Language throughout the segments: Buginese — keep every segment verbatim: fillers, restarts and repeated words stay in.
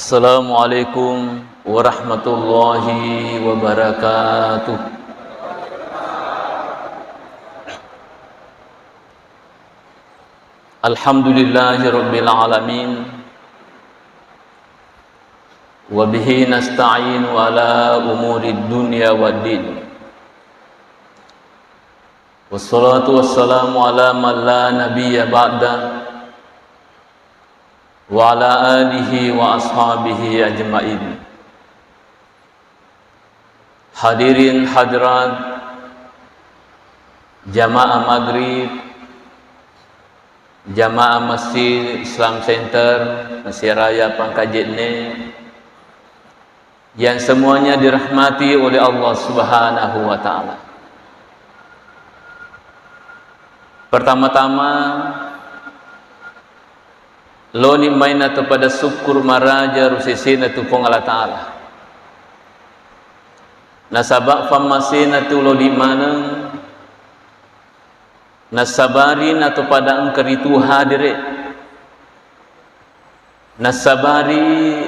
Assalamualaikum warahmatullahi wabarakatuh. Alhamdulillahi rabbil alamin. Wa bihi nasta'inu ala umurid dunya waddin. Wassalatu wassalamu ala man la nabiyya ba'da, wa ala alihi wa ashabihi ajmain. Hadirin hadirat jamaah maghrib, jamaah Masjid Islam Center, Masjid Raya Pangkajenne, yang semuanya dirahmati oleh Allah Subhanahu wa Ta'ala. Pertama-tama, loni maina to pada syukur maraja ri sesena tu Puang Allah Ta'ala. Nasaba fammasena tu loni maneng, nasabari na to pada engka ritu hadire. Nasabari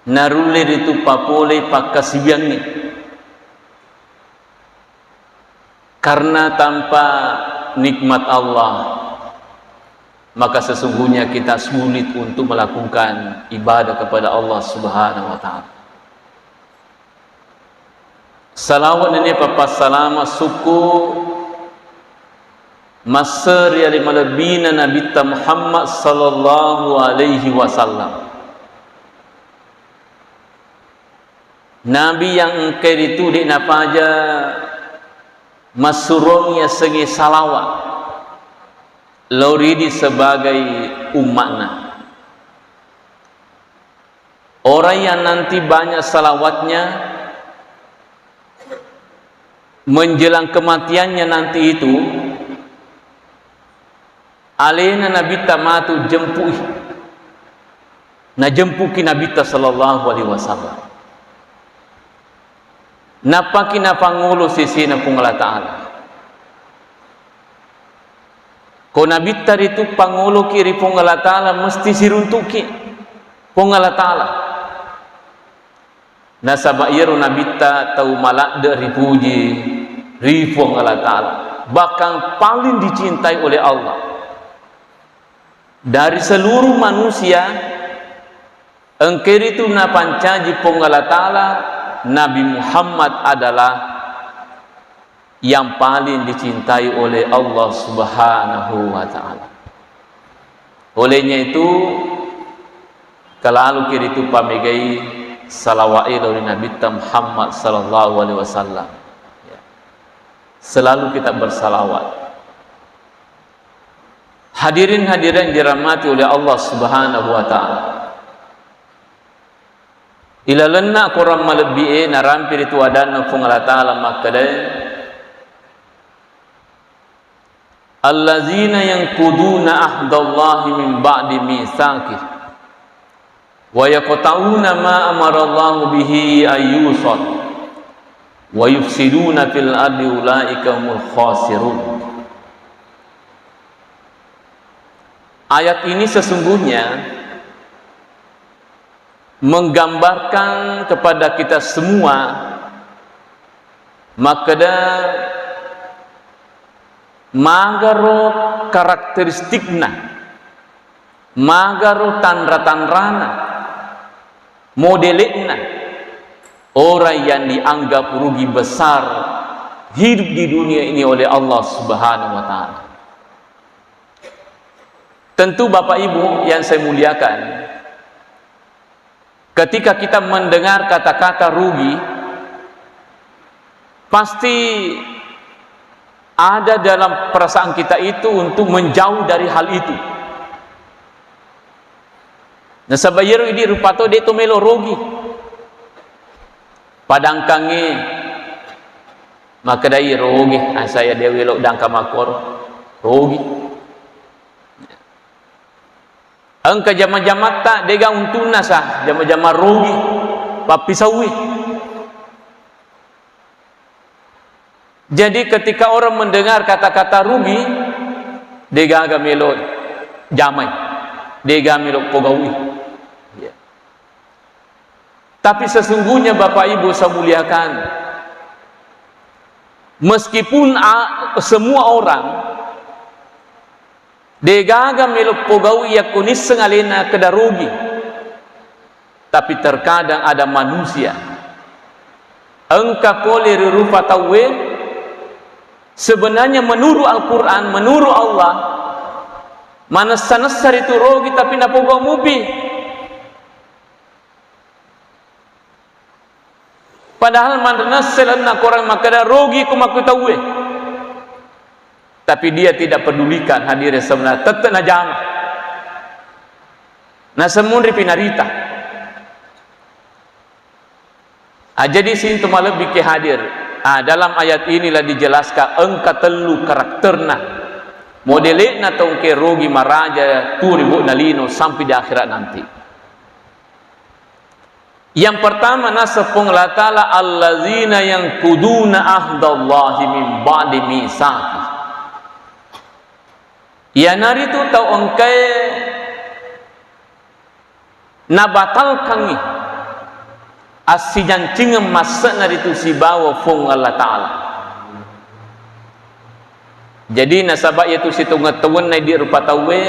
narulle ritu papole pakkasiwiangnge. Karena tanpa nikmat Allah, maka sesungguhnya kita sulit untuk melakukan ibadah kepada Allah Subhanahu wa Ta'ala. Salawat nennia pappassalama sukku masse ri ale malebbina Nabitta Muhammad sallallahu alaihi wasallam. Nabi yang engkai ritu de' napaja massurong yasengnge salawat lao ridi sebagai umma'na. Orang yang nanti banyak salawatnya menjelang kematiannya nanti itu, alena Nabitta matu jempui. Najempuki Nabitta sallallahu alaihi wasallam. Nappaki napangolo sesena Puang Allah Ta'ala. Ko Nabitta ritu pangoloki ri Puang Allah Ta'ala, mesti siruntuki Puang Allah Ta'ala. Nasaba iyaro Nabitta tau maladde ripuji ri Puang Allah Ta'ala, bahkan paling dicintai oleh Allah. Dari seluruh manusia, engkai ritu napancaji Puang Allah Ta'ala, Nabi Muhammad adalah yang paling dicintai oleh Allah Subhanahu wa Ta'ala. Olehnya itu, kelaluki ritu pamegai salawat lao ri Nabitta Muhammad sallallahu alaihi wasallam. Ya. Selalu kita bersalawat. Hadirin hadirat dirahmati oleh Allah Subhanahu wa Ta'ala. Ilalenna korang malebbi'e narampe ritu adanna Puang Allah Ta'ala makkedae, "Allazina yanquduna ahdallahi min ba'di mitsaqih, wa yaqta'una ma amarallahu bihi ayyusal, wa yufsiduna fil ardi ulaika humul khasirun." Ayat ini sesungguhnya menggambarkan kepada kita semua makkeda magaro karakteristikna, magaro tanra-tanrana, modele'na orang yang dianggap rugi besar hidup di dunia ini oleh Allah Subhanahu wa Ta'ala. Tentu Bapak Ibu yang saya muliakan, ketika kita mendengar kata-kata rugi, pasti ada dalam perasaan kita itu untuk menjauh dari hal itu. Nasaba iyaro idi rupato de' to melo rugi. Padangkangngi makkedai rugi, ah, saya de' welo dangka makkoro, rugi. Engka jama-jamatta de'ga untunna sa, jama-jama rugi, pappisaui. Jadi ketika orang mendengar kata-kata rugi, de'gaga melo jamai, de'ga melo pogaui. Ya. Tapi sesungguhnya, Bapak Ibu saya muliakan, meskipun a-, semua orang degaga melo pogau yakko nisseng alena keda rugi, tapi terkadang ada manusia engka pole ri rupa tauwe, sebenarnya menurut Al-Quran, menurut Allah, manessa-nessa ritu rugi, tapi napogau mupi. Padahal manrena selenna korang makkeda, "Rogi ko makku tauwe." Tapi dia tidak pedulikan, hadirin sebenarnya, tette najama. Nasemunri pinarita. Ah, jadi sintu malebbi ke hadir. Ah, dalam ayat inilah dijelaskan engka tellu karakterna. Modele'na tongke rogi maraja tu ri bo'na lino sampai di akhirat nanti. Yang pertama, naseng Puang Allah Ta'ala, "Allazina yanquduna ahdallahi min ba'di mitsaqi." Iyanaritu tau engkae nabatalkangngi assijancingeng masse'na ritu sibawa Puang Allah Ta'ala. Jadi, nasaba iyatu sitongeng-tongenna idi rupa tauwe,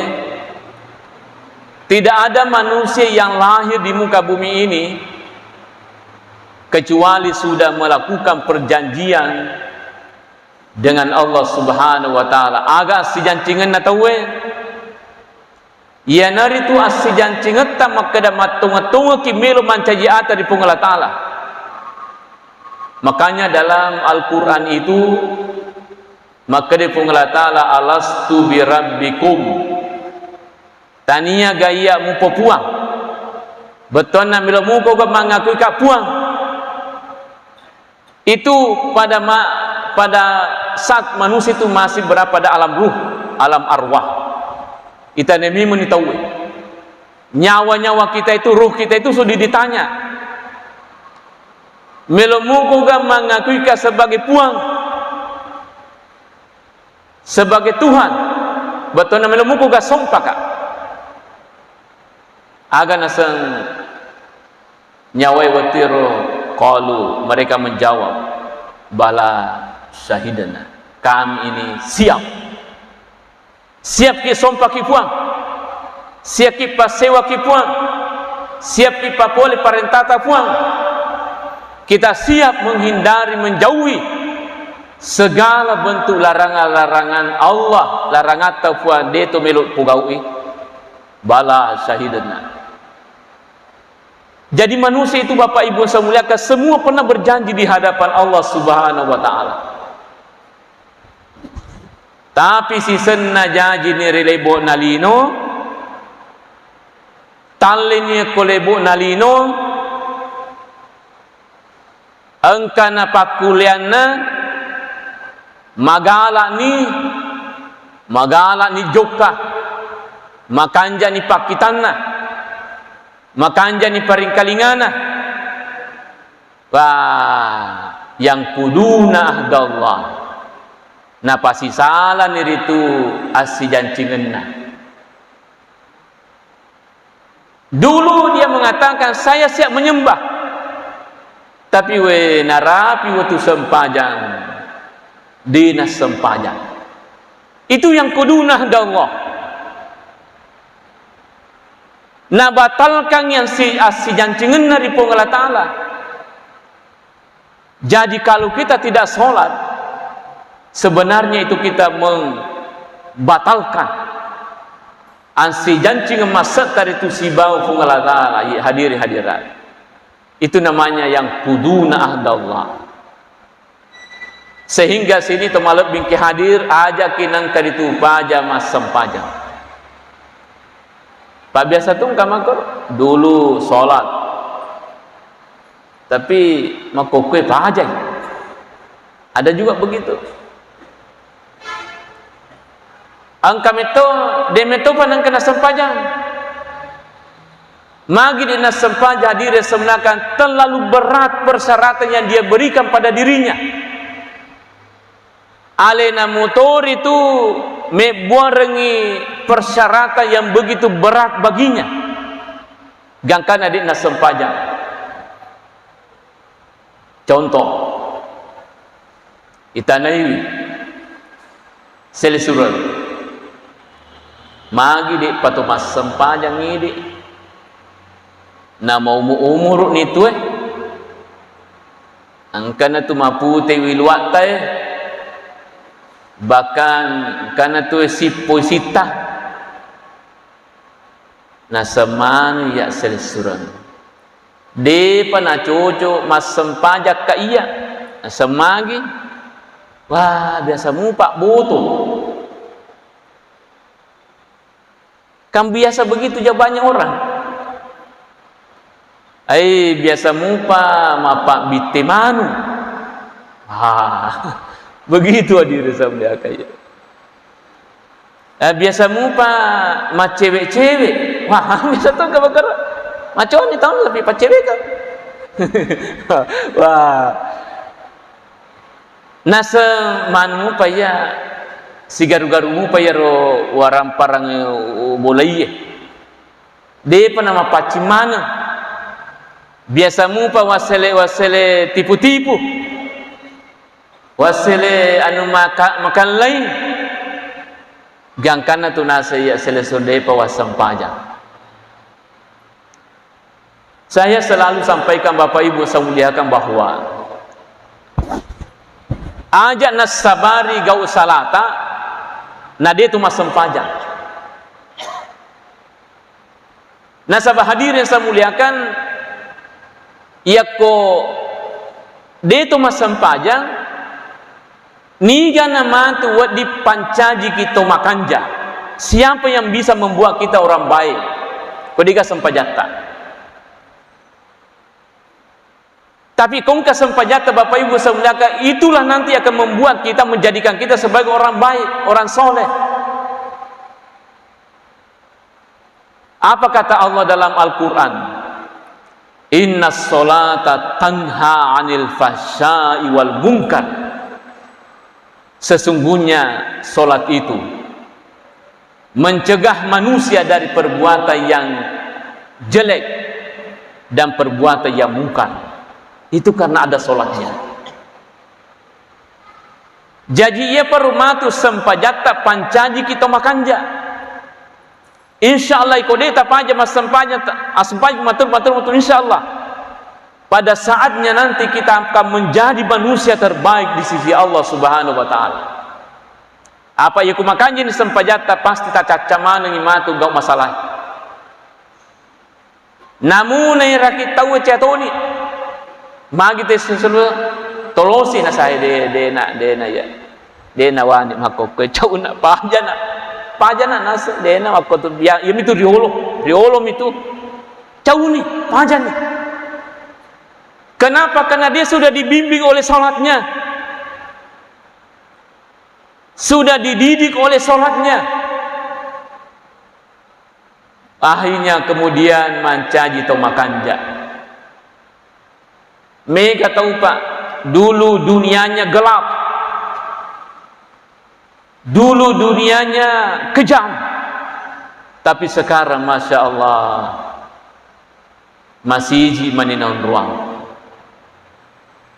tidak ada manusia yang lahir di muka bumi ini kecuali sudah melakukan perjanjian dengan Allah Subhanahu wa Ta'ala. Aga assijancingenna tauwe? Iyanaritu assijancingetta makkeda mattonge-tongeki melo mancaji ata ri Puang Allah Ta'ala. Makanya dalam Al-Quran itu makkeda Puang Allah Ta'ala, "Alastu birabbikum?" Tania ga iya mupo puang? Bettuanna melo muko ga mangakui ka puang? Itu pada ma-, pada saat manusia itu masih berada pada alam ruh, alam arwah. Itane memang ni tauwe. Nyawa-nyawa kita itu, ruh kita itu sudah ditanya. Melo muko ga mangakui ka sebagai puang, sebagai Tuhan? Bettuanna melo muko ga sompa ka? Aga naseng nyawae wettuero? Qalu, mereka menjawab, "Bala syahidna." Kami ini siap. Siapki sompaki Puang. Siapki passewaki Puang. Siapki papole parentata Puang. Kita siap menghindari, menjauhi segala bentuk larangan-larangan Allah, larangatta Puang, deto melo pogau'i. Bala syahidna. Jadi manusia itu, Bapak Ibu yang saya muliakan, semua pernah berjanji di hadapan Allah Subhanahu wa Ta'ala. Tapi sisenna jajini ri lebo'na lino, tallini ko lebo'na lino, engkana pakkuleanna, magala'ni, magala'ni jokka, makanja'ni pakkitanna, makanja'ni paringkalingana. Wah, yanquduna ahdallah. Napasisalani ritu assijancingenna. Dulu dia mengatakan, "Saya siap menyembah." Tapi we narapi waktu sempajang, dina sempajang. Itu yanquduna ahdallah. Nabatalkan yang si, assijancingenna ri Puang Allah Ta'ala. Jadi, kalau kita tidak sholat, sebenarnya itu kita membatalkan assijancing masetta ritu sibawa Puang Allah Ta'ala, hadiri hadirat. Itu namanya yanquduna ahdallah. Sehingga sini to malebbingki hadir, ajaki nangka ritu paja massempajang. Pak biasa tu engka mako dulu sholat. Tapi makkokkue pajai. Ada juga begitu. Engka metto, de metto pa nengka nassempajang. Magi de nassempajang, hadire semenakan terlalu berat persyaratan yang dia berikan pada dirinya. Alena motori tu mebbuarengngi persyaratan yang begitu berat baginya. Gangkana de nassempajang. Contoh, itanaiwi selesureng. Magi de'pa to massempajang idi'? Na maumu-, umuru' ni tue. Engkana tu maputewi luatta e. Bahkan engkana tu sippo sitta. Nasemanu iya' selesureng. De'pa nacoco' massempajakka iya'. Nasemmagi. Wah, biasa mupa' boto. Kan biasa begitu ja banyak orang. Ai, biasa mupa' mappabbitte manu. Ah, begitu hadirin saudara iya. Eh, biasa mupa' macewek-cewek. Wah, biasa to ka bakara. Maconi tahu lebih pacewek kan. Wah. Naseng manu mupa' iya, sigaru-garu mupa' iyaro waramparang, eh, bolaiye. De'pa namapaccing maneng. Biasa mupa' wassele-wassele tipu-tipu. Wassele anu maka-, makallai. Gangkanna tu naseng iya' selesureng de'pa wassempajang. Saya selalu sampaikan, Bapak Ibu saya muliakan, bahwa aja' nassabari gau' salata, na de' tu massempajang. Nasaba' hadirin saya muliakan, iyakko de' tu massempajang, niga na matu wedding pancajiki to makanja? Siapa yang bisa membuat kita orang baik? Ko de'ga sempajatta. Tapi ko engka sempajatta, Bapak Ibu saya muliakan, itulah nanti akan membuat kita, menjadikan kita sebagai orang baik, orang soleh. Apa kata Allah dalam Al-Quran? "Inna sholata tanha anil fahsya'i wal munkar." Sesungguhnya sholat itu mencegah manusia dari perbuatan yang jelek dan perbuatan yang mungkar. Itu karena ada sholatnya. Jaji, iya perlu matu sempajatta pancajiki to makanja. Insya Allah, iko de' tapaja massempajang, ta-, assempajang matur, matur, matur, insya Allah. Pada saatnya nanti kita akan menjadi manusia terbaik di sisi Allah Subhanahu wa Ta'ala. Apa iya ku makanjani sempajatta, pasti tacacca manengi matu gau' masalah. Namunai raki tau cetoni. Magi te seselu tolosi na saya de, de na, de na ya. De na wani makkokko cauna pajana. Pajana nase de na makkottu biya, iya mitu riolo. Riolo mitu. Cauni, pajani. Kenapa? Karena dia sudah dibimbing oleh sholatnya. Sudah dididik oleh sholatnya. Akhirnya kemudian mancaji to makanja. Mega tau, Pak, dulu dunianya gelap. Dulu dunianya kejam. Tapi sekarang, Masya Allah, masiji mani naonroang.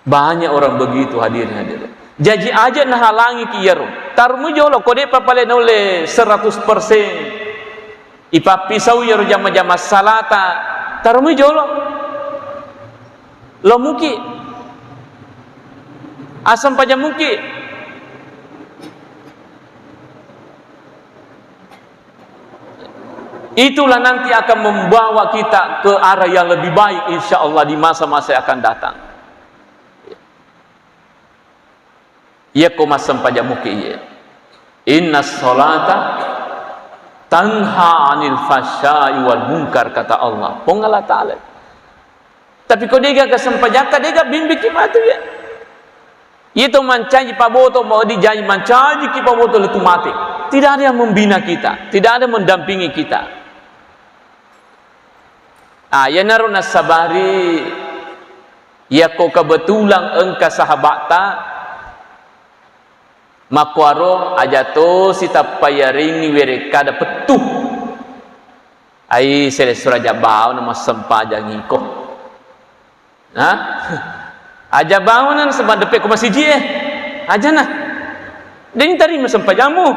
Banyak orang begitu, hadirin hadirat. Jaji, aja nahalangiki iyaro. Tarmu jolo, ko de'pa pale naulle seratus persen ipappisau iyaro jama-jama salata. Tarmu jolo. Lo muki. Asam paja muki. Itulah nanti akan membawa kita ke arah yang lebih baik, insya Allah, di masa-masa yang akan datang. Iya ko massempajang muki iya. Inna sholata tanha anil fahsya'i wal munkar, kata Allah. Pong Allah Ta'ala. Tapi ko dega ke sempajakka, dega bimbiki matu ya. Itu mancaji paboto, mau dijanji mancaji ki paboto letu mate. Tidak ada yang membina kita, tidak ada yang mendampingi kita. Ah, iyanaro nassabari, yakko kebetulan engka sahabatta, makkuaro aja tosi tappa yaringi werekkada pettu. Ai, sele suraja bawa na massempajang iko. Hah? Aja bawana nasaba deppe ko masiji e. Ajana. Deng tarima sempajammu.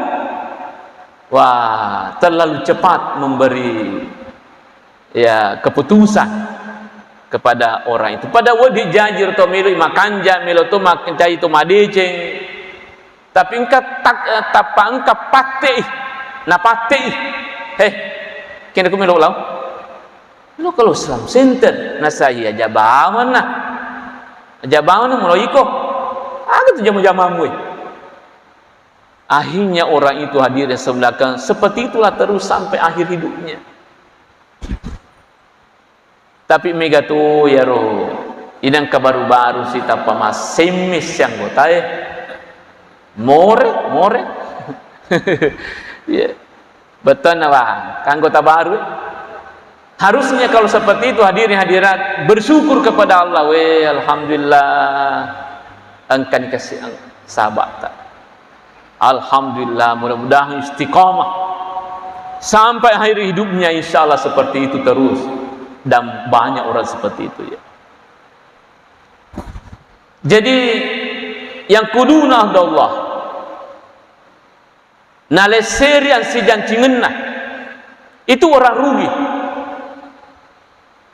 Wah, terlalu cepat memberi, ya, keputusan kepada orang itu. Pada wedding jaji to melo makanja, melo to mancai to madeceng. Tapi engka tak-, tappa engka pattei, napattei. Heh, kena ku melo lao. Lo kalau Islam Center, nasai aja bawana. Aja bawana mulai iko. Aga tu jama-jamamu e. Akhirnya orang itu, hadirin semuliakan, seperti itulah terus sampai akhir hidupnya. Tapi mega tu yaro inang kabaru-baru si tappa masemmis si anggotae. More, more. Iya. Betul, wah, anggota baru. Harusnya kalau seperti itu, hadirin hadirat, bersyukur kepada Allah. Weh, alhamdulillah, engkani kasih ang-, sahabat. Alhamdulillah, mudah-mudahan istiqamah sampai akhir hidupnya, insya Allah seperti itu terus. Dan banyak orang seperti itu, ya. Jadi, yang kuduna Allah, nalesseriang sijancingenna, itu orang rugi.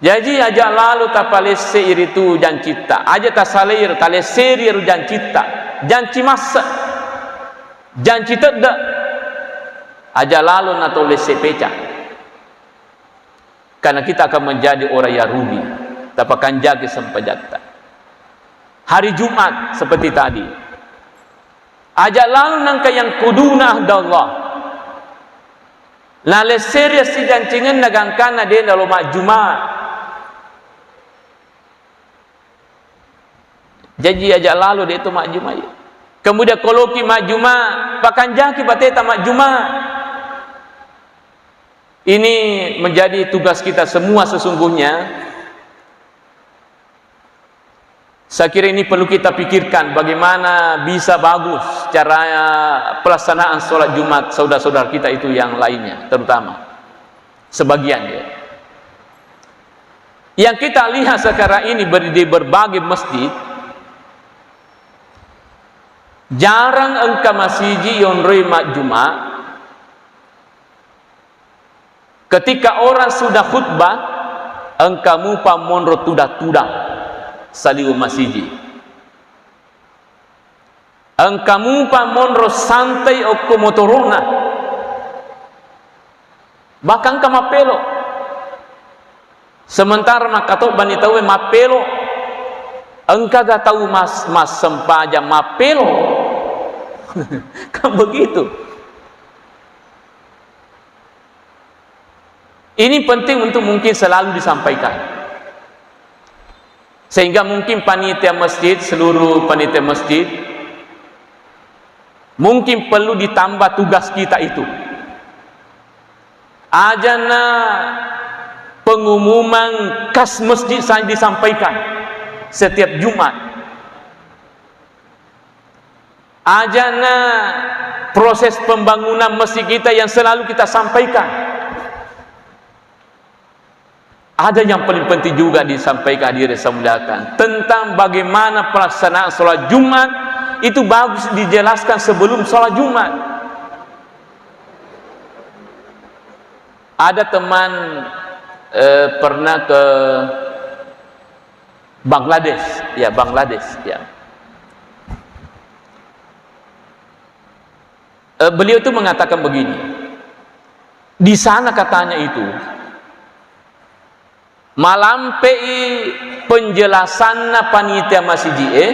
Jaji, aja lalo tapalesse iritu jancitta, aja tasalai ro, talesseri ro jancitta, janci masse, janci tedde, aja lalo natau lesse peca. Karena kita akan menjadi orang yang rugi. Tapakanjaki sempajatta. Hari Jumat seperti tadi. Aja lalo nangka yang kuduna Allah. Nalesseri sijancingenna gangkanna de nalo majjuma. Jaji aja lalo de to majjuma. Kemudian koloki majjuma, pakanjaki bateta majjuma. Ini menjadi tugas kita semua sesungguhnya. Saya kira ini perlu kita pikirkan bagaimana bisa bagus cara pelaksanaan sholat Jumat saudara-saudara kita itu yang lainnya, terutama sebagian ya. Yang kita lihat sekarang ini ber-, di berbagai masjid, jarang engka masiji yonroi majjuma. Ketika orang sudah khutbah, engka mupa monro tudang-tudang saliweng masiji. Engka mupa monro santai okko motorona. Bahkan engka mappelo. Sementara makkatobbani tauwe mappelo, engkaga tau mas-, massempajang mappelo? Kan begitu. Ini penting untuk mungkin selalu disampaikan. Sehingga mungkin panitia masjid, seluruh panitia masjid, mungkin perlu ditambah tugas kita itu. Ajana pengumuman kas masjid saja disampaikan setiap Jumat. Ajana proses pembangunan masjid kita yang selalu kita sampaikan. Ada yang paling penting juga disampaikan, hadirin saya muliakan, tentang bagaimana pelaksanaan sholat Jumat itu bagus dijelaskan sebelum sholat Jumat. Ada teman, eh, pernah ke Bangladesh, ya, Bangladesh, ya. Eh, beliau itu mengatakan begini, di sana katanya itu, malampei penjelasanna panitia masiji e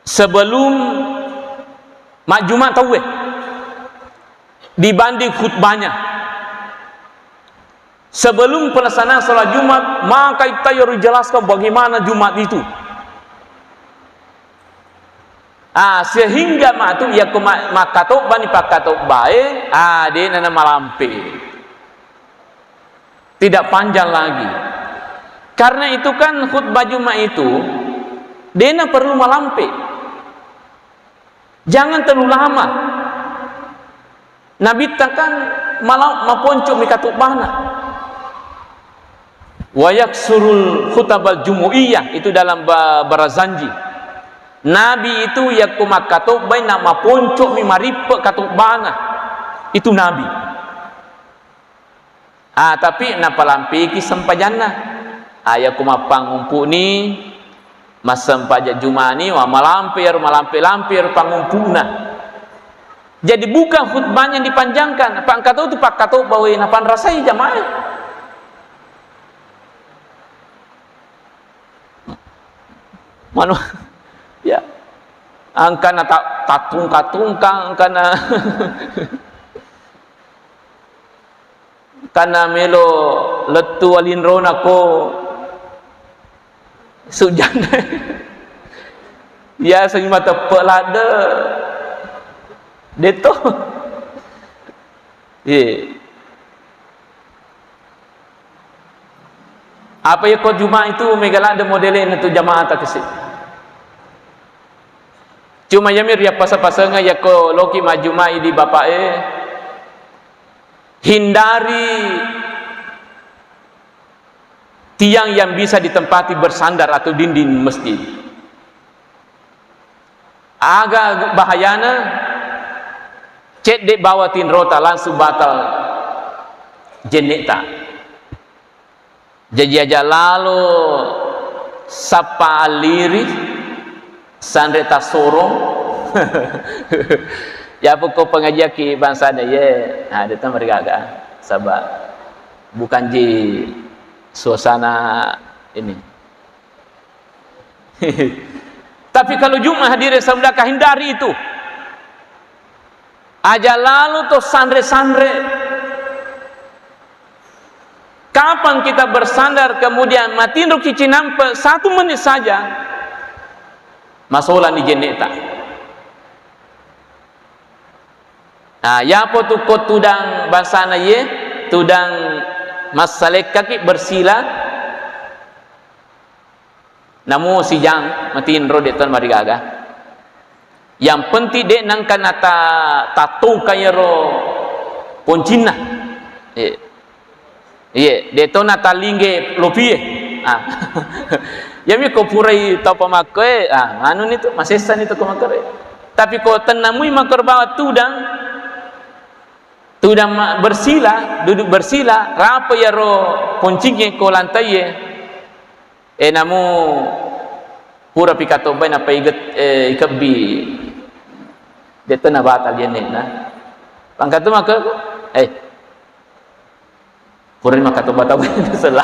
sebelum majjuma tauwe dibanding khutbahnya. Sebelum pelaksanaan sholat Jumat, maka itta yaro dijelaskan bagaimana Jumat itu. Ah, sehingga matu yakko ma-, makkatobbani pakkatobbae, ah, de'na namalampe. Tidak panjang lagi. Karena itu kan khutbah Jumat itu de'na perlu malampe. Jangan terlalu lama. Nabitta kan mala-, maponco mi katubbana. Wa yaksurul khutabal jumu'iyah, itu dalam ba-, Barazanji. Nabi itu yakko makkatobbai na maponco'mi marippe katobbana. Itu Nabi. Ah, tapi napalampiki sempajanna. Ah, yakko mappangumpu'ni, massempaja Jumani, wa malampe iyaro, malampe-lampe iyaro pangumpu'na. Jadi bukan khutbahnya dipanjangkan, pangkato tu pakkatobba we napanrasai jamaah. Manu-, ya, angkana ta-, tatungka-tungka, angkana, angkana melo lettu walinrona ko sujana. Biasa mateppe ladde. Deto. Iya. Apa yakko Juma itu mega ladde modelena tu jamaah takesi. Cuma yami riappasa-pasengeng yakko loki majjumai di bapak e, hindari tiang yang bisa ditempati bersandar atau dinding masjid. Aga bahayana, cedde bawa tinrota langsung batal jenne'ta. Jaji aja lalo sappa alliri, sanre tassorong. Ya pokok pengajiaki bangsana ye. Nah, dia marigaga. Sabar. Bukan ji suasana ini. Tapi kalau Jumat hadirin saudara, hindari itu. Aja lalu to sanre-sanre. Kapan kita bersandar kemudian matinro kicinampe satu menit saja, masola ni jenneta. Nah, yapo tu ko tudang bangsana ye, tudang massalekkaki bersila, Namu sijang matinro de' to marigaga. Yang penting de' nengka nata-, tatungka iyaro poncinna. Iye. Iye, de' to natalingge lopie. Ah. Yami ko purai tau pamakkoe, ah, anu ni tu, masessa ni tu ko makkoro. Tapi ko tennamui makkoro bawa tudang, tudang ma-, bersila, duduk bersila, rapa iyaro poncingnge ko lantaiye. Eh, namu pura pi katobbai nappa iget-, eh, ikebbi. De' to nabatal jenne'na. Pangkatu maka, eh, pura makkatobba tau sela.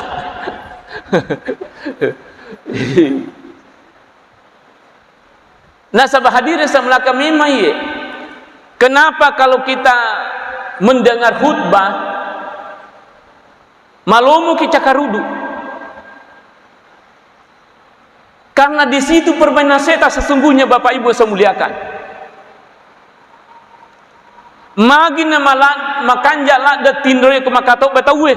Nasaba hadirin saudara, memang iye. Kenapa kalau kita mendengar khutbah, malomoki cakarudu? Karena di situ permainan setan sesungguhnya, Bapak Ibu yang saya muliakan. Magi na mala-, makanja' ladde' tinroe ko makkatobba tauwe.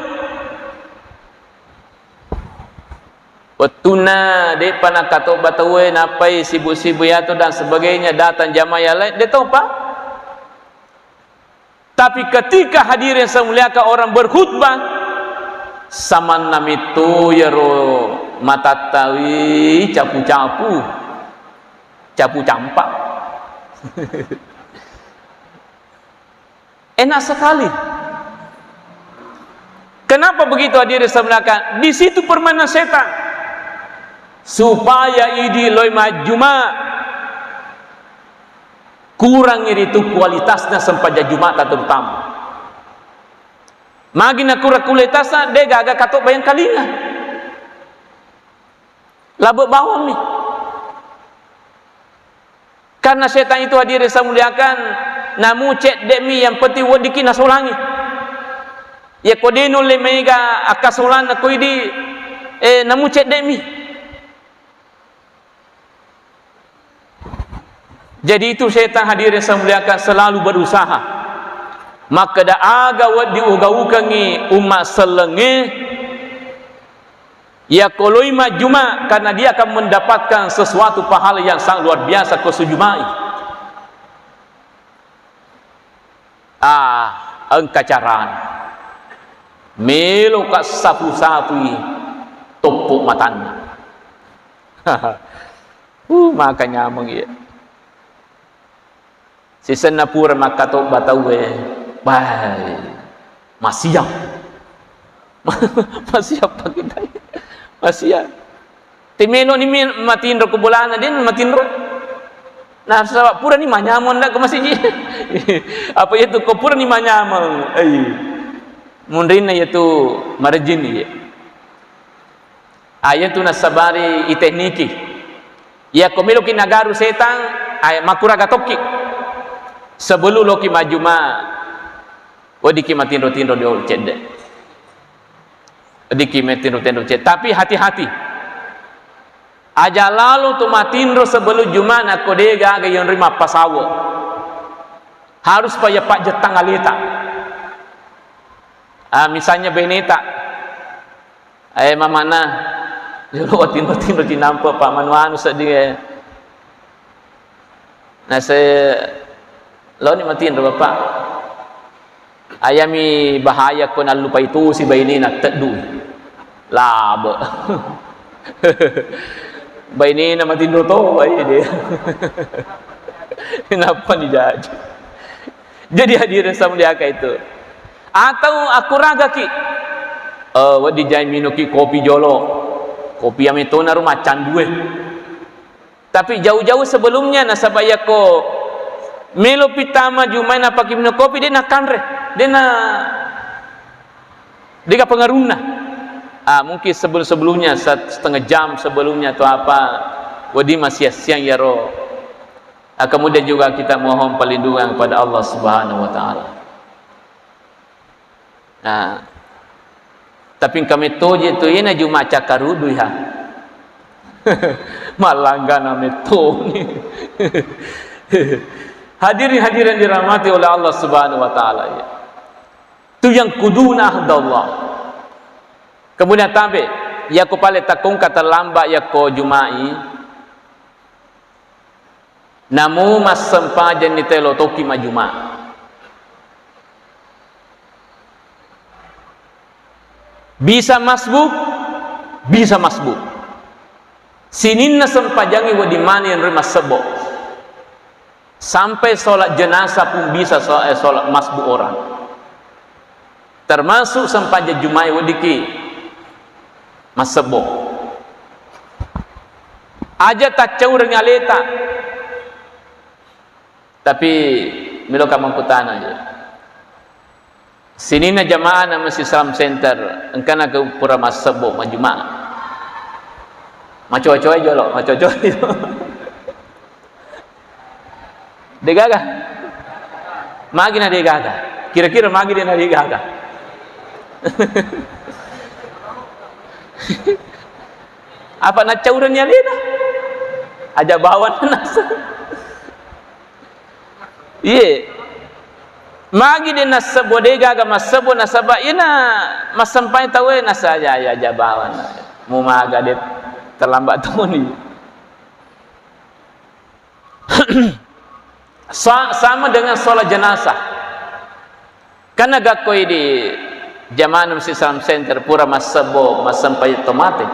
Wettunna de'pa nakkatobba tauwe, nappai sibu-sibu yatu dan sebagainya, datang jamaah yang lain, de' topa. Tapi ketika hadirin saya muliakan orang berkhutbah, samanna metto iyaro matattawi capu-capu, capu campa. Enak sekali. Kenapa begitu hadirin saya muliakan? Di situ permainan setan. Supaya idi loi majjuma, kurangi ritu kualitasna sempajang Jumata terutama. Magi nakurang kualitasna, de' gaga katobba yang kalinga. Labe bawammi. Karena setan itu hadirin saya muliakan, namu cedde'mi, yang penting weddikki nasolangi. Yakko de' nulle maega akkasolanna ko idi, eh, namu cedde'mi. Jadi itu setan hadirin saya muliakan selalu berusaha. Makkeda aga wedding ugaukengngi umma sellengnge, yakko loi majjuma, karena dia akan mendapatkan sesuatu pahala yang sangat luar biasa ko sujumai. Ah, engka carana. Meloka sapu-sapui Toppo matanna. Uh, maka nyameng iya. Sisenna pura makkatobba tauwe, bah, masiap. Masiap pakita. Masiap. Temelo ni mi-, matinro ko bolana, den matinro. Nasaba pura ni manyameng nda ko masiji. Apa iya tu ko pura ni manyameng. Ai. Munrinna iya tu marejin iya. Ah, iya tu nasabari i tekniki. Iya ko meloki nagaru setang, ah, makuraga tokki. Sebelum loki majuma, weddikki matinro-tinro diolo cedde. Weddikki matinro-tinro cedde. Tapi hati-hati. Aja lalo tu matinro sebelum Juma nakko de gaga yonri mappasawo. Harus pa iya pajjettang aleta. Ah, misalnya beneta. Eh, mamana, jolo tinro-tinro cinampe, Pak, manu-anu sedding, eh. Nase, loni matinro, Bapak. Ayami bahaya ko nallupai tusi bainena teddu. Labe. Bainena matinro to, baine. Kenapa nih jadi? Jadi hadirin saya muliakan itu. Atau akuragaki, eh, wedding jai minuki kopi jolo. Kopi yang metona rumah candue. Tapi jauh-jauh sebelumnya nasaba yakko melo pitama jumai napaki minum kopi, de nakanre, de na, dega pengaruhna. Ah, mungkin sebelum-sebelumnya, set-, setengah jam sebelumnya atau apa, wedding masiang-siang yaro. Ah, kemudian juga kita mohon perlindungan kepada Allah Subhanahu wa Ta'ala. Nah, tapi engka mettoje tu, iyena Juma cakkarudui ha. Mallanggana mettoni. Hadirin-hadirin dirahmati oleh Allah Subhanahu wa Ta'ala, ya. Tu yang kuduna ahdallah. Kemudian tabe, yakko pale takongka terlambat yakko Jumai, namu massempajanni telo tokki majuma. Bisa masbuk, bisa masbuk. Sininna sempajangngi wedding mani enre massebbo. Sampai sholat jenazah pun bisa so-, eh, sholat masbuk orang. Termasuk sempajang Jumai weddikki massebbo. Aja taccaurengngi aleta. Tapi meloka makkutana je. Sininna jamaah na Masjid Islam Center, engkana ke pura massebbo majuma. Macoa-coa jolo, macoa-coa jolo. Degaga? Magi na degaga? Kira-kira magi de na degaga? Apa naccaurenni alena? Aja bawang nasa. Iye. Magi de nassebbo, degaga massebbo nasaba ina massempai tauwe nasa aja, aja, aja bawang. Mumaga de terlambat toni. Sa-, sama dengan sholat jenazah. Karena gakkoi di jamaah Masjid Islam Center pura massebbo, massempai to mate.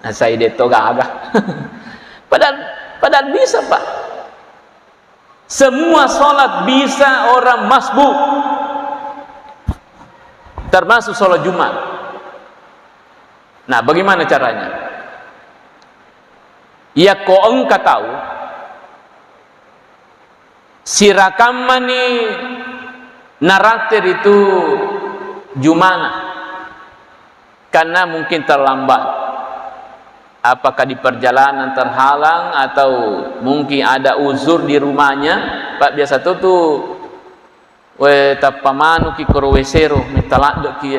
Nah, saya de to gaga. Padahal, padahal bisa, Pak. Semua sholat bisa orang masbuk. Termasuk sholat Jumat. Nah, bagaimana caranya? Yakko engka tau, sirakammani naratte ritu jumana, karena mungkin terlambat. Apakah di perjalanan terhalang atau mungkin ada uzur di rumahnya? Pak, biasa tu, tu, we, tappa manuki koro wesero, metta ladde'ki.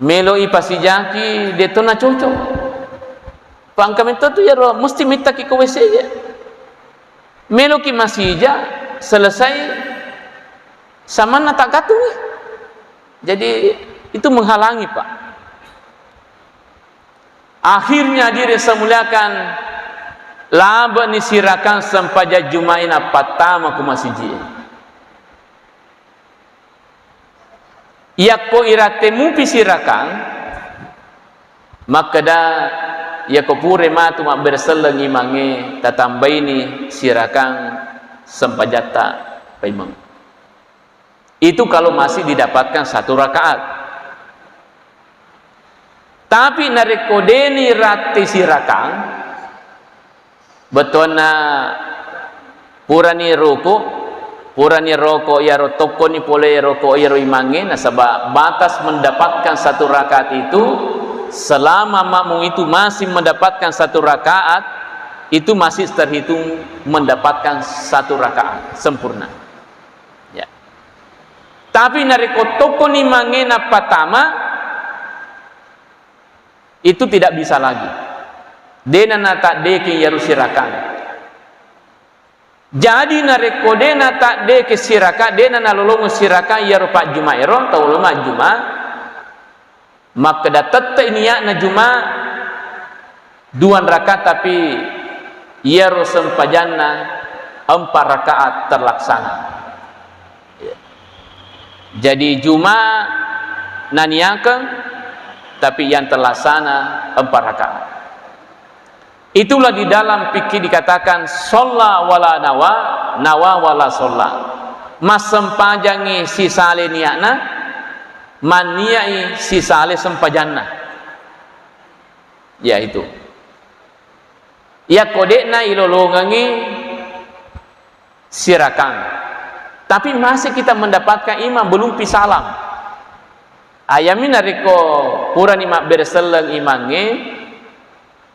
Melo ipasijaki, de to nacocok. Pangka metto tu yaro, mesti mettaki ko W C je. Meloki masija, selesai, samanna tak gatungi. Jadi, itu menghalangi, Pak. Akhirnya, hadirin saya muliakan, labe ni sirakang sempaja Jumaina pattama ku masiji. Iyakko iratte mupi sirakang, makkeda, iyako pura matu mabbere selleng imangnge, tatambaini sirakang sempajatta paimeng. Itu kalau masih didapatkan satu rakaat. Tapi narekko deni ratti sirakang, bettuanna purani ruku, purani roko iyaro tokkoni pole roko iyaro imangnge, nasaba batas mendapatkan satu rakaat itu, selama makmum itu masih mendapatkan satu rakaat, itu masih terhitung mendapatkan satu rakaat sempurna. Ya. Tapi narekko tokkoni imangnge nappa tama, itu tidak bisa lagi. Dena nataddeki iyaro sirakang. Jadi narekko dena taddeki sirakang, dena nalolongeng sirakang iyaro pajjumaero, tau lo majjuma, makkeda tette niatna juma, dua rakaat, tapi iyaro sempajanna empat rakaat terlaksana. Jadi juma naniakeng, tapi yang terlaksana empat rakaat. Itulah di dalam fikih dikatakan sholla wala nawa, nawa wala sholla. Massempajangi sisale niatna, manniai sisale sempajanna. Ya itu. Iyakko de'na ilolongengi sirakang. Tapi masih kita mendapatkan imam belum pi salam. Ayami narekko purani mabbere selleng imangnge,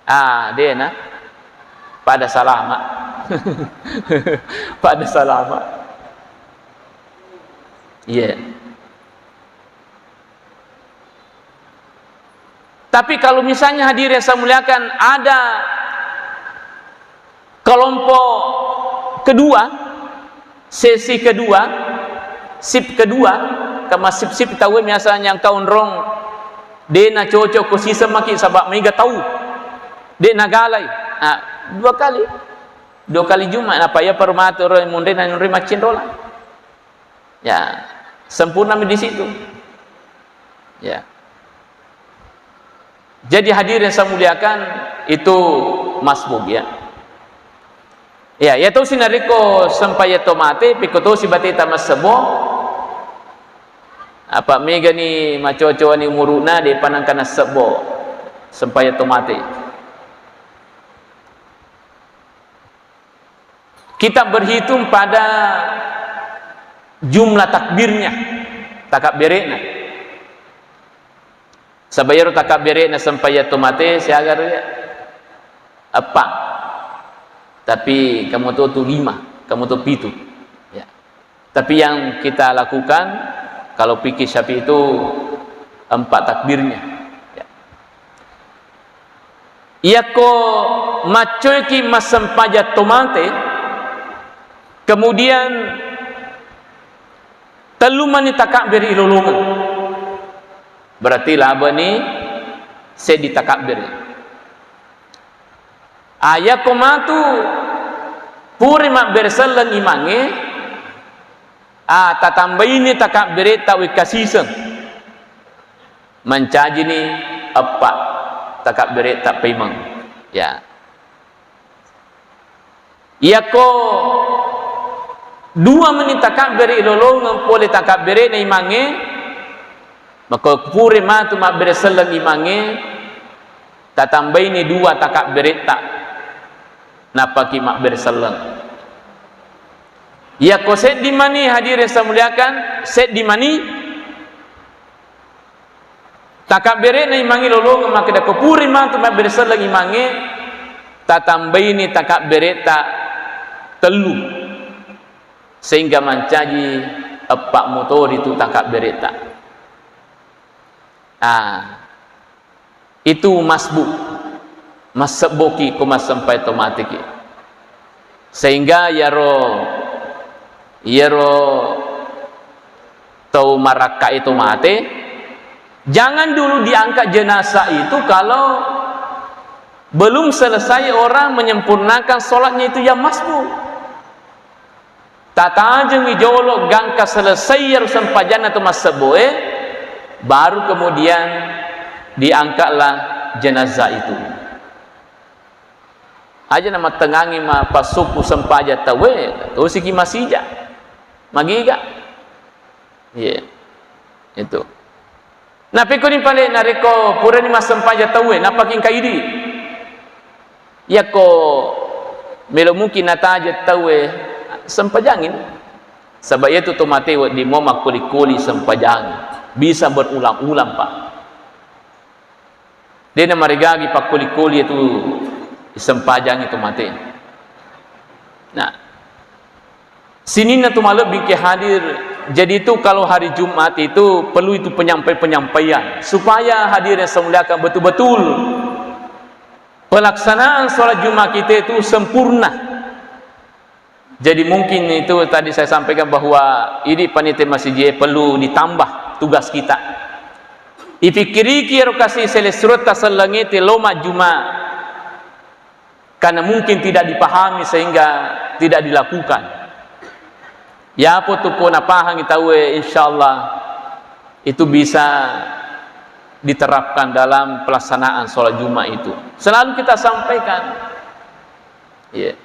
ah, de'na pada salama. Pada salama. Iya. Tapi kalau misalnya hadirin yang saya muliakan, ada kelompok kedua, sesi kedua, sip kedua, kama sip-sip tau misalnya engkau onrong, de'na cocok ko siseng maki sabab mega tau, de'na galai. Ah, dua kali, dua kali Jumat, apa ya permatur munre na munre maccinrola. Ya, sempurna mi di situ. Ya. Jadi hadirin yang saya muliakan, itu masbuk ya. Ya, ya tau sinariko sempaya to mate, piko to sibateta massebo. Apa mega ni macocoani umuruna de panangkana sebo sempaya to mate. Kita berhitung pada jumlah takbirnya, takabbere'na. Saba iyaro takabbere'na sempajang to mate siaga ro ya? Eppa. Tapi kamu to tu lima, kamu to pitu. Ya. Tapi yang kita lakukan, kalau fikih Syafi'i itu empat takbirnya. Ya. Iyakko maccoiki massempajang to mate, kemudian tellu mani takabbere ilolongeng, berarti labani seddi takabbere. Ah, iyakko matu pura mabbere selleng imangnge, ah, tatambaini takabbereta wekka siseng. Mancajini eppa takabbereta paimeng. Ya. Iyakko dua meni takabbere ilolongeng pole takabbere'na imangnge, maka pura matu mabbere selleng imangnge, tatambaini dua takabbereta, nappaki mabbere selleng. Iyakko seddi mani, hadirin saya muliakan, seddi mani, takabbere'na imangnge lolongeng makkeda ko pura matu mabbere selleng imangnge, tatambaini takabbereta tellu, sehingga mancaji eppa motori tu takabbereta. Ah, itu masbuk, massebboki ko massempai to mateki. Sehingga iyaro, iyaro tau marakkae to mate, jangan dulu diangkat jenazah itu kalau belum selesai orang menyempurnakan sholatnya itu yang masbuk. Tatajengi jolo gangka selesai iyaro sempajanna to massebboe, Baru kemudian diangkatlah jenazah itu. Aja namattengangi ma-, passukku sempajang tauwe, tosiki masija. Magiga. Iya. Itu. Napikkuni pale narekko purani massempajang tauwe, napaki engka idi. Yakko melo muki nataja tauwe, sempajangin. Saba iyatu to mate wedding mo makkoli-koli sempajang. Bisa berulang-ulang, Pak. Dena marigagi pakkoli-koli itu sempajangi to mate. Nah, sininna tu malebbi ke hadir. Jadi itu kalau hari Jumat itu perlu itu penyampai-penyampaian supaya hadirin yang saya muliakan betul-betul pelaksanaan sholat Jumat kita itu sempurna. Jadi mungkin itu tadi saya sampaikan bahwa ini panitia masjid perlu ditambah tugas kita. Ipikkiriki ero kasi selessuretta sellengete lo majjuma, karena mungkin tidak dipahami sehingga tidak dilakukan. Yapo tu ko napahangi tauwe, insyaallah itu bisa diterapkan dalam pelaksanaan sholat Jumat itu. Selalu kita sampaikan. Iya.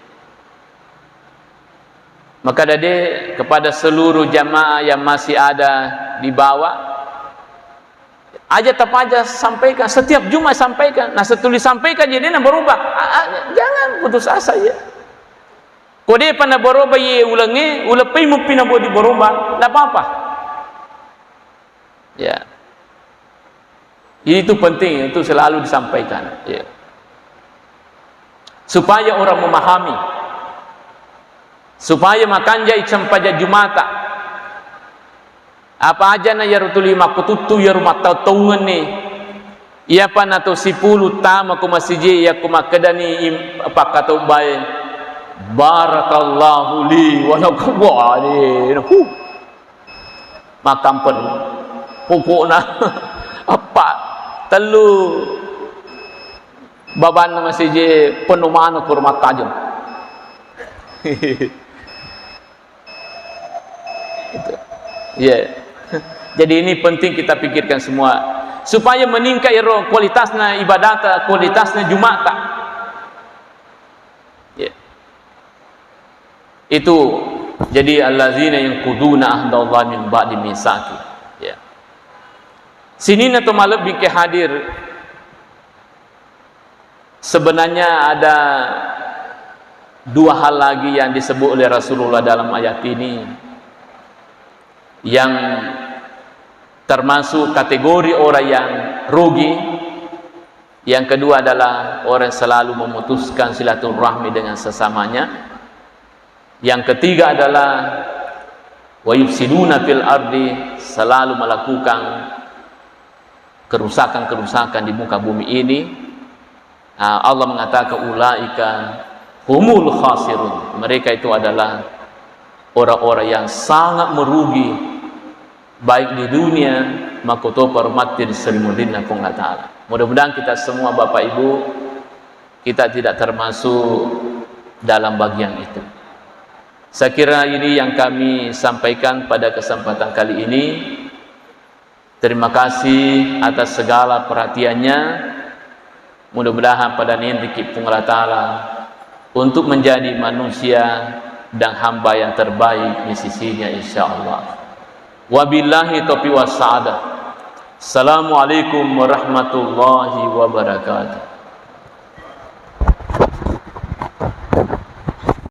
Maka dade kepada seluruh jamaah yang masih ada di bawah, aja tapaja sampaikan, setiap Jumat sampaikan. Nah, setelah disampaikan jadi na berubah. A-, a-, jangan putus asa ya. Ko depa na berubah ye ulengnge, uleppai muppi na bodi berubah, ndak apa-apa. Ya. Itu penting, itu selalu disampaikan. Ya. Supaya orang memahami. Supaya makanjai sempajang Jumata. Apa ajana iyaro tuli makkututtu iyaro mattau-taungenni. Iyapa nato sipulu tama ko masiji, iyakko makkedani im-, pakkatobbae, "Barakallahu li wa lakum." Wah, deh, huh. Makkampeng. Pokokna eppa, tellu babanna masiji penuh maneng ko rumah tajeng. Itu. Iya. Jadi ini penting kita pikirkan semua supaya meningkat ero kualitasnya ibadata, kualitasnya Jumata. Ya. Itu jadi allazina yanquduna ahdallahi min ba'di mitsaqi. Ya. Sininna to malebbi ke hadir. Sebenarnya ada dua hal lagi yang disebut oleh Rasulullah dalam ayat ini yang termasuk kategori orang yang rugi. Yang kedua adalah orang yang selalu memutuskan silaturahmi dengan sesamanya. Yang ketiga adalah wa yufsiduna fil ardi, selalu melakukan kerusakan-kerusakan di muka bumi ini. Ah, Allah mengatakan, "Ulaika humul khasirun." Mereka itu adalah orang-orang yang sangat merugi, baik di dunia makkutopa matti ri salimuddinna Puang Allah Ta'ala. Mudah-mudahan kita semua, Bapak Ibu, kita tidak termasuk dalam bagian itu. Saya kira ini yang kami sampaikan pada kesempatan kali ini. Terima kasih atas segala perhatiannya. Mudah-mudahan pada nendiki Puang Allah Ta'ala untuk menjadi manusia dan hamba yang terbaik di sisinya, insya Allah. Wabillahi taufiq wassa'adah. Assalamualaikum warahmatullahi wabarakatuh.